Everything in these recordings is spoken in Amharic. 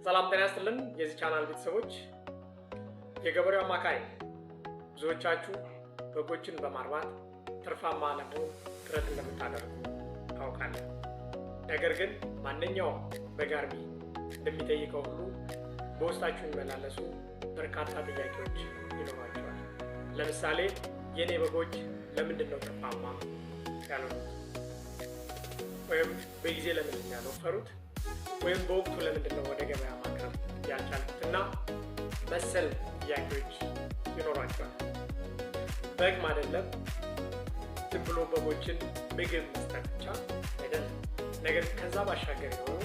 ሰላም ጤና ይስጥልን የዚህ ቻናል ቤተሰቦች፣ የገበሬው አማካሪ። ብዙዎቻችሁ በጎችን በማርባት ትርፋማ ለመሆን ጥረት እንደምታደርጉ ታውቃለህ። ነገር ግን ማንኛውም በግ አርቢ እንደሚጠይቀው ሁሉ በውስጣችሁ የሚመላለሱ በርካታ ጥያቄዎች ይኖሯቸዋል። ለምሳሌ የእኔ በጎች ለምንድን ነው ትርፋማ ያልሆኑት? ወይም በጊዜ ለምንድን ነው ያልወፈሩት? ወይም በወቅቱ ለምንድን ነው ወደ ገበያ ማቅረብ ያልቻልኩት? እና መሰል ጥያቄዎች ይኖሯቸዋል። በግ ማደለብ ዝም ብሎ በጎችን ምግብ መስጠት ብቻ አይደለም። ነገር ግን ከዛ ባሻገር የሆኑ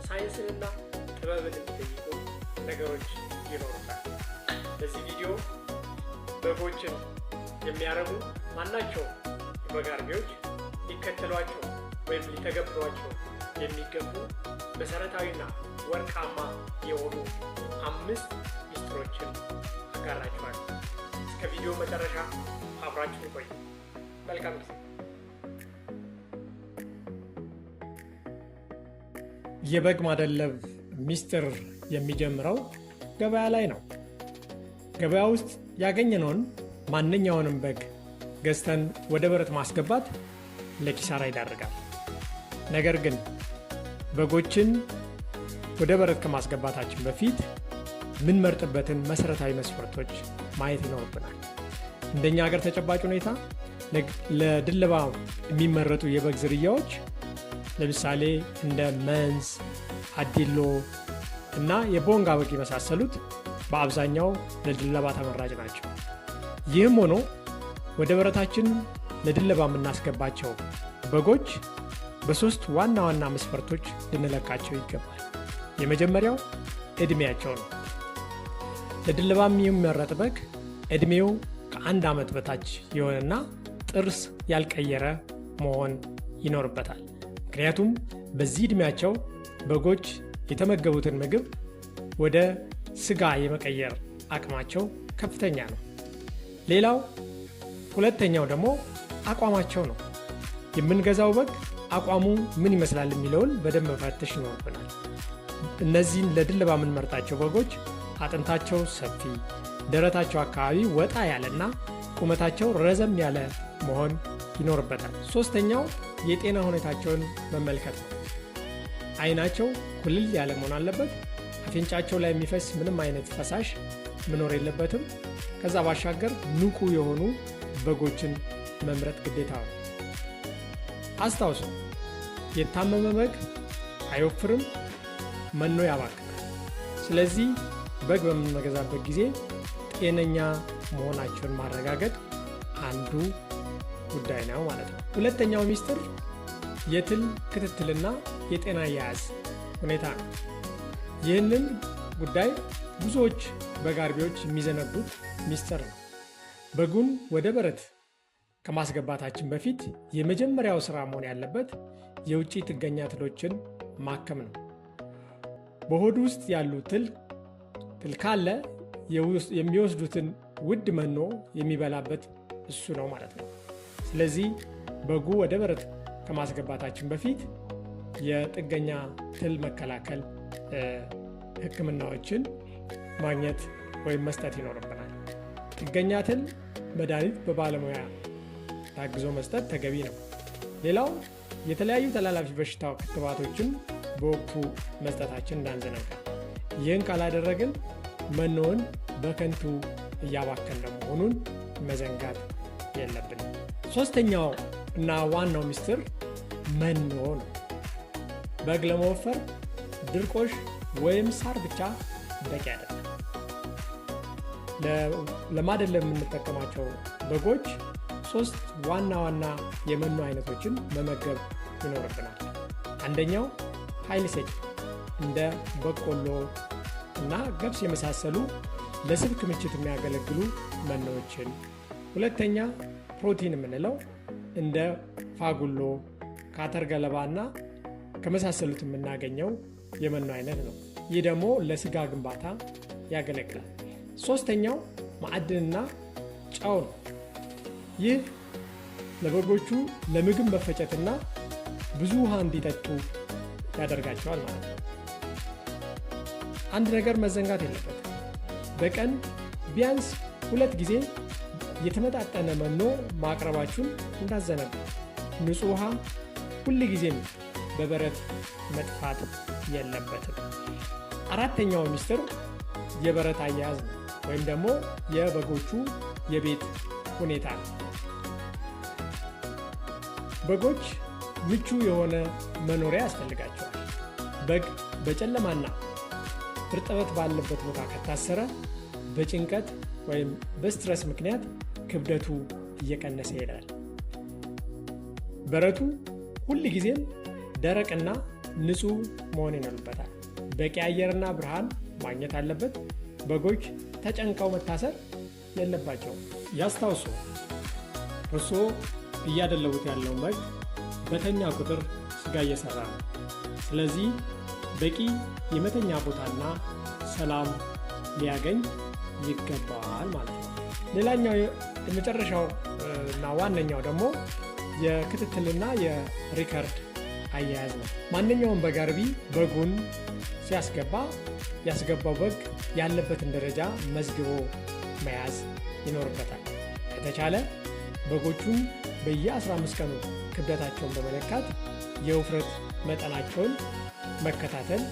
ሳይንስንና ጥበብን የሚጠይቁ ነገሮች ይኖሩታል። በዚህ ቪዲዮ በጎችን የሚያረቡ ማናቸው የበግ አርቢዎች ሊከተሏቸው ወይም ሊተገብሯቸው የሚገቡ መሰረታዊና ወርቃማ የሆኑ 5 ሚስጥሮችን አጋራችኋለሁ። እስከ ቪዲዮ መጨረሻ አብራችሁን ቆዩ። መልካም ጊዜ። የበግ ማደለብ ሚስጥር የሚጀምረው ገበያ ላይ ነው። ገበያ ውስጥ ያገኘነውን ማንኛውንም በግ ገዝተን ወደ በረት ማስገባት ለኪሳራ ይዳርጋል። ነገር ግን በጎችን ወደ በረት ከማስገባታችን በፊት የምንመርጥበትን መሰረታዊ መስፈርቶች ማየት ይኖርብናል። እንደኛ ሀገር ተጨባጭ ሁኔታ ለድለባ የሚመረጡ የበግ ዝርያዎች ለምሳሌ እንደ መንዝ፣ አዲሎ እና የቦንጋ በግ የመሳሰሉት በአብዛኛው ለድለባ ተመራጭ ናቸው። ይህም ሆኖ ወደ በረታችን ለድለባ የምናስገባቸው በጎች በ3 ዋና ዋና መስፈርቶች ልንለካቸው ይገባል። የመጀመሪያው እድሜያቸው ነው። ለድለባ የሚመረጥ በግ እድሜው ከ1 ዓመት በታች የሆነና ጥርስ ያልቀየረ መሆን ይኖርበታል። ምክንያቱም በዚህ እድሜያቸው በጎች የተመገቡትን ምግብ ወደ ስጋ የመቀየር አቅማቸው ከፍተኛ ነው። ሌላው ሁለተኛው ደግሞ አቋማቸው ነው። የምንገዛው በግ አቋሙ ምን ይመስላል የሚለውን በደንብ መፈተሽ ይኖርብናል። እነዚህን ለድለባ የምንመርጣቸው በጎች አጥንታቸው ሰፊ፣ ደረታቸው አካባቢ ወጣ ያለና ቁመታቸው ረዘም ያለ መሆን ይኖርበታል። ሶስተኛው የጤና ሁኔታቸውን መመልከት ነው። አይናቸው ኩልል ያለ መሆን አለበት። አፍንጫቸው ላይ የሚፈስ ምንም አይነት ፈሳሽ መኖር የለበትም። ከዛ ባሻገር ንቁ የሆኑ በጎችን መምረጥ ግዴታ ነው። አስታውሱ፣ የታመመ በግ አይወፍርም፣ መኖ ያባክናል። ስለዚህ በግ በምንገዛበት ጊዜ ጤነኛ መሆናቸውን ማረጋገጥ አንዱ ጉዳይ ነው ማለት ነው። ሁለተኛው ሚስጥር የትል ክትትልና የጤና አያያዝ ሁኔታ ነው። ይህንን ጉዳይ ብዙዎች በግ አርቢዎች የሚዘነጉት ሚስጥር ነው። በጉን ወደ በረት ከማስገባታችን በፊት የመጀመሪያው ስራ መሆን ያለበት የውጪ ጥገኛ ትሎችን ማከም ነው። በሆድ ውስጥ ያሉ ትል ካለ የሚወስዱትን ውድ መኖ የሚበላበት እሱ ነው ማለት ነው። ስለዚህ በጉ ወደ በረት ከማስገባታችን በፊት የጥገኛ ትል መከላከል ሕክምናዎችን ማግኘት ወይም መስጠት ይኖርብናል። ጥገኛ ትል መድኃኒት በባለሙያ ታግዞ መስጠት ተገቢ ነው። ሌላው የተለያዩ ተላላፊ በሽታ ክትባቶችን በወቅቱ መስጠታችን እንዳንዘነጋ። ይህን ካላደረግን መኖውን በከንቱ እያባከን መሆኑን መዘንጋት የለብንም። ሶስተኛው እና ዋናው ሚስጥር መኖ ነው። በግ ለመወፈር ድርቆሽ ወይም ሳር ብቻ በቂ አይደለም። ለማደለብ የምንጠቀማቸው በጎች 3 ዋና ዋና የመኖ አይነቶችን መመገብ ይኖርብናል። አንደኛው ኃይል ሰጪ እንደ በቆሎ እና ገብስ የመሳሰሉ ለስብ ክምችት የሚያገለግሉ መኖዎችን፣ ሁለተኛ ፕሮቲን የምንለው እንደ ፋጉሎ፣ ካተር ገለባና ከመሳሰሉት የምናገኘው የመኖ አይነት ነው። ይህ ደግሞ ለስጋ ግንባታ ያገለግላል። ሶስተኛው ማዕድንና ጨው ነው። ይህ ለበጎቹ ለምግብ መፈጨትና ብዙ ውሃ እንዲጠጡ ያደርጋቸዋል ማለት ነው። አንድ ነገር መዘንጋት የለበትም። በቀን ቢያንስ 2 ጊዜ የተመጣጠነ መኖ ማቅረባችሁን እንዳትዘነጉ። ንጹህ ውሃ ሁልጊዜም በበረት መጥፋት የለበትም። አራተኛው ሚስጥር የበረት አያያዝ ነው፣ ወይም ደግሞ የበጎቹ የቤት ሁኔታ ነው። በጎች ምቹ የሆነ መኖሪያ ያስፈልጋቸዋል። በግ በጨለማና እርጥበት ባለበት ቦታ ከታሰረ በጭንቀት ወይም በ stress ምክንያት ክብደቱ እየቀነሰ ይሄዳል። በረቱ ሁልጊዜም ደረቅና ንጹህ መሆን ይኖርበታል። በቂ አየርና ብርሃን ማግኘት አለበት። በጎች ተጨንቀው መታሰር የለባቸውም። ያስታውሱ፣ እርስዎ እያደለቡት ያለውን በግ በተኛ ቁጥር ስጋ እየሰራ ነው። ስለዚህ በቂ የመተኛ ቦታና ሰላም ሊያገኝ ይገባዋል ማለት ነው። ሌላኛው የመጨረሻው እና ዋነኛው ደግሞ የክትትልና የ record አያያዝ ነው። ማንኛውም በግ አርቢ በጉን ሲያስገባ ያስገባው በግ ያለበትን ደረጃ መዝግቦ መያዝ ይኖርበታል። ከተቻለ በጎቹን በየ15 ቀኑ ክብደታቸውን በመለካት የውፍረት መጠናቸውን መከታተል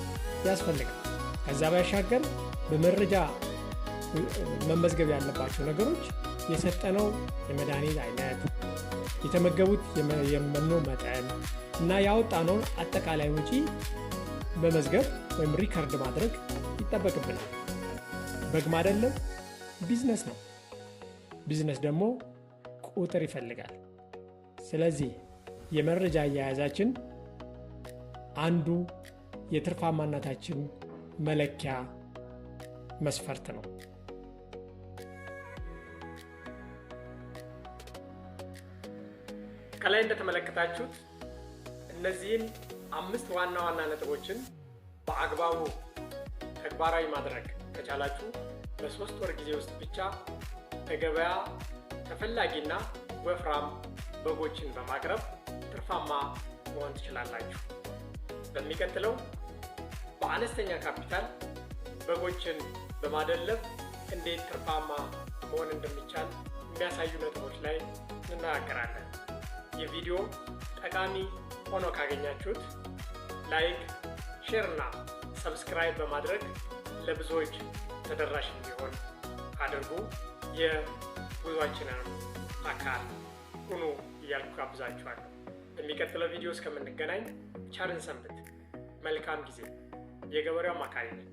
ያስፈልጋል። ከዛ ባሻገር በመረጃ መመዝገብ ያለባቸው ነገሮች የሰጠነው የመድኃኒት አይነት፣ የተመገቡት የመኖ መጠን እና ያወጣነውን አጠቃላይ ወጪ በመዝገብ ወይም record ማድረግ ይጠበቅብናል። በግ ማደለብ ቢዝነስ ነው። ቢዝነስ ደግሞ ቁጥር ይፈልጋል። ስለዚህ የመረጃ አያያዛችን አንዱ የትርፋማነታችን መለኪያ መስፈርት ነው። ከላይ እንደተመለከታችሁት እነዚህን 5 ዋና ዋና ነጥቦችን በአግባቡ ተግባራዊ ማድረግ ከቻላችሁ በ3 ወር ጊዜ ውስጥ ብቻ በገበያ ተፈላጊና ወፍራም በጎችን በማቅረብ ትርፋማ መሆን ትችላላችሁ። በሚቀጥለው በአነስተኛ ካፒታል በጎችን በማደለብ እንዴት ትርፋማ መሆን እንደሚቻል የሚያሳዩ ነጥቦች ላይ እንነጋገራለን። የቪዲዮ ጠቃሚ ሆኖ ካገኛችሁት like፣ share እና subscribe በማድረግ ለብዙዎች ተደራሽ እንዲሆን አድርጉ። የጉዟችንን አካል ሁኑ እያልኩ ጋብዛችኋለሁ። በሚቀጥለው ቪዲዮ እስከምንገናኝ ቸርን ሰንብት። መልካም ጊዜ። የገበሬው አማካሪ ነኝ።